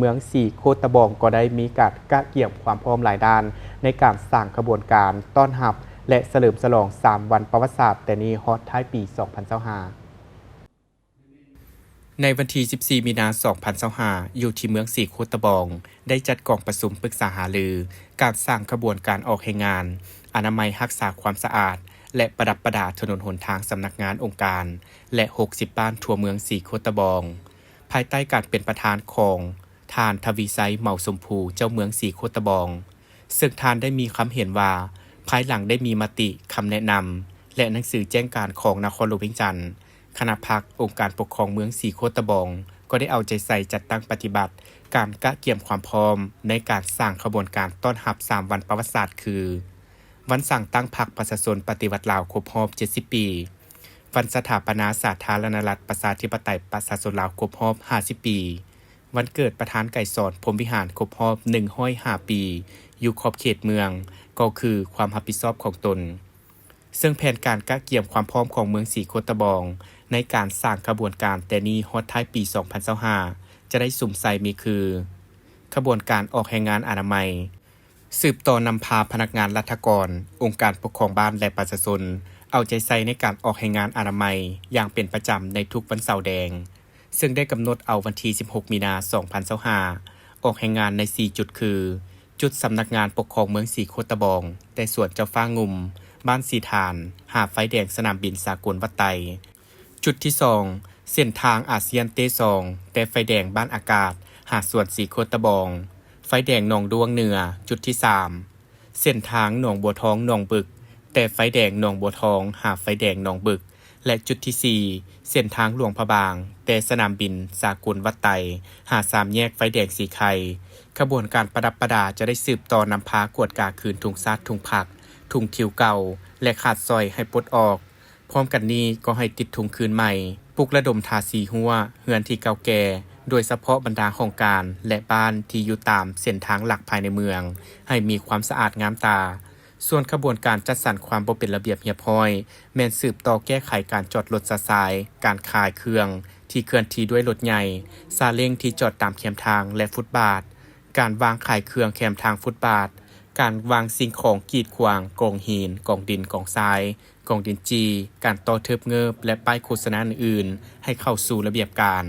ເມືອງສີໂຄດຕະບອງກໍໄດ້ມີການກະກຽມຄວາມພ້ອມຫຼາຍດ້ານ ໃນການສ້າງຂະບວນການຕ້ອນຮັບ ແລະ ສະເຫຼີມສະຫຼອງສາມວັນປະຫວັດສາດ ແຕ່ນີ້ຮອດທ້າຍປີສອງພັນຊາວຫ້າ. ໃນວັນທີສິບສີ່ ມີນາ ສອງພັນຊາວຫ້າ ຢູ່ທີ່ເມືອງສີໂຄດຕະບອງ ໄດ້ຈັດກອງປະຊຸມປຶກສາຫາລື ການສ້າງຂະບວນການອອກແຮງງານ, ອະນາໄມຮັກສາຄວາມສະອາດ ແລະ ປະດັບປະດາຖະໜົນຫົນທາງສຳນັກງານອົງການ ແລະ ຫົກສິບບ້ານທົ່ວເມືອງສີໂຄດຕະບອງ ພາຍໃຕ້ການເປັນປະທານຂອງທ່ານ ທະວີໄຊ ເໝົາຊົມພູ ເຈົ້າເມືອງສີໂຄດຕະບອງ ເຊິ່ງທ່ານໄດ້ມີຄຳເຫັນວ່າ ພາຍຫຼັງໄດ້ມີມະຕິ, ຄຳແນະນຳ ແລະ ໜັງສືແຈ້ງການຂອງນະຄອນຫຼວງວຽງຈັນ, ຄະນະພັກ, ອົງການປົກຄອງເມືອງສີໂຄດຕະບອງ ກໍໄດ້ເອົາໃຈໃສ່ຈັດຕັ້ງປະຕິບັດການກະກຽມຄວາມພ້ອມໃນການສ້າງຂະບວນການຕ້ອນຮັບສາມວັນປະຫວັດສາດ ຄື ວັນສ້າງຕັ້ງພັກປະຊາຊົນປະຕິວັດລາວຄົບຮອບເຈັດສິບປີ, ວັນສະຖາປະນາສາທາລະນະລັດ ປະຊາທິປະໄຕ ປະຊາຊົນລາວຄົບຮອບຫ້າສິບປີ, ວັນເກີດປະທານໄກສອນ ພົມວິຫານ ຄົບຮອບໜຶ່ງຮ້ອຍຫ້າປີ ຢູ່ຂອບເຂດເມືອງ ກໍຄືຄວາມຮັບຜິດຊອບຂອງຕົນ. ເຊິ່ງແຜນການກະກຽມຄວາມພ້ອມຂອງເມືອງສີໂຄດຕະບອງ ໃນການສ້າງຂະບວນການແຕ່ນີ້ຮອດທ້າຍປີສອງພັນຊາວຫ້າ ຈະໄດ້ສຸມໃສ່ມີຄື ຂະບວນການອອກແຮງງານອະນາໄມ, ສືບຕໍ່ນຳພາພະນັກງານລັດຖະກອນ, ອົງການປົກຄອງບ້ານ ແລະ ປະຊາຊົນ ເອົາໃຈໃສ່ໃນການອອກແຮງງານອະນາໄມຢ່າງເປັນປະຈຳໃນທຸກວັນເສົາແດງ, ເຊິ່ງໄດ້ກຳນົດເອົາວັນທີສິບຫົກ ມີນາ ສອງພັນຊາວຫ້າ ອອກແຮງງານໃນສີ່ຈຸດຄື ຈຸດສຳນັກງານປົກຄອງເມືອງສີໂຄດຕະບອງ ແຕ່ສວນເຈົ້າຟ້າງຸ່ມ, ບ້ານສີຖານ ຫາໄຟແດງສະໜາມບິນສາກົນວັດໄຕ, ຈຸດທີສອງ ເສັ້ນທາງອາຊຽນເຕສອງ ແຕ່ໄຟແດງບ້ານອາກາດ ຫາສວນສີໂຄດຕະບອງ, ໄຟແດງໜອງດ້ວງເໜືອ. ຈຸດທີສາມ ເສັ້ນທາງໜອງບົວທອງ ໜອງບຶກ ແຕ່ໄຟແດງໜອງບົວທອງ ຫາໄຟແດງໜອງບຶກ ແລະ ຈຸດທີສີ່ ເສັ້ນທາງຫຼວງພະບາງ ແຕ່ສະໜາມບິນສາກົນວັດໄຕ ຫາສາມແຍກໄຟແດງສີໄຄ. ຂະບວນການປະດັບປະດາຈະໄດ້ສືບຕໍ່ນຳພາກວດກາຄືນທຸງຊາດ, ທຸງພັກ, ທຸງທິວເກົ່າ ແລະ ຂາດສອຍໃຫ້ປົດອອກ. ພ້ອມກັນນີ້ກໍໃຫ້ຕິດທຸງຄືນໃໝ່, ປຸກລະດົມທາສີຮົ້ວເຮືອນທີ່ເກົ່າແກ່, ໂດຍສະເພາະບັນດາຫ້ອງການ ແລະ ບ້ານທີ່ຢູ່ຕາມເສັ້ນທາງຫຼັກພາຍໃນເມືອງ ໃຫ້ມີຄວາມສະອາດງາມຕາ. ສ່ວນຂະບວນການຈັດສັນຄວາມບໍ່ເປັນລະບຽບຮຽບຮ້ອຍ ແມ່ນສືບຕໍ່ແກ້ໄຂການຈອດລົດຊະຊາຍ, ການຂາຍເຄື່ອງທີ່ເຄື່ອນທີ່ດ້ວຍລົດໃຫຍ່, ຊາເລ້ງທີ່ຈອດຕາມແຄມທາງ ແລະ ຟຸດບາດ, ການວາງຂາຍເຄື່ອງແຄມທາງຟຸດບາດ, ການວາງສິ່ງຂອງກີດຂວາງ, ກອງຫີນ, ກອງດິນ, ກອງຊາຍ, ກອງດິນຈີ່, ການຕໍ່ເທີບເງີບ ແລະ ປ້າຍໂຄສະນາອື່ນໆ ໃຫ້ເຂົ້າສູ່ລະບຽບການ.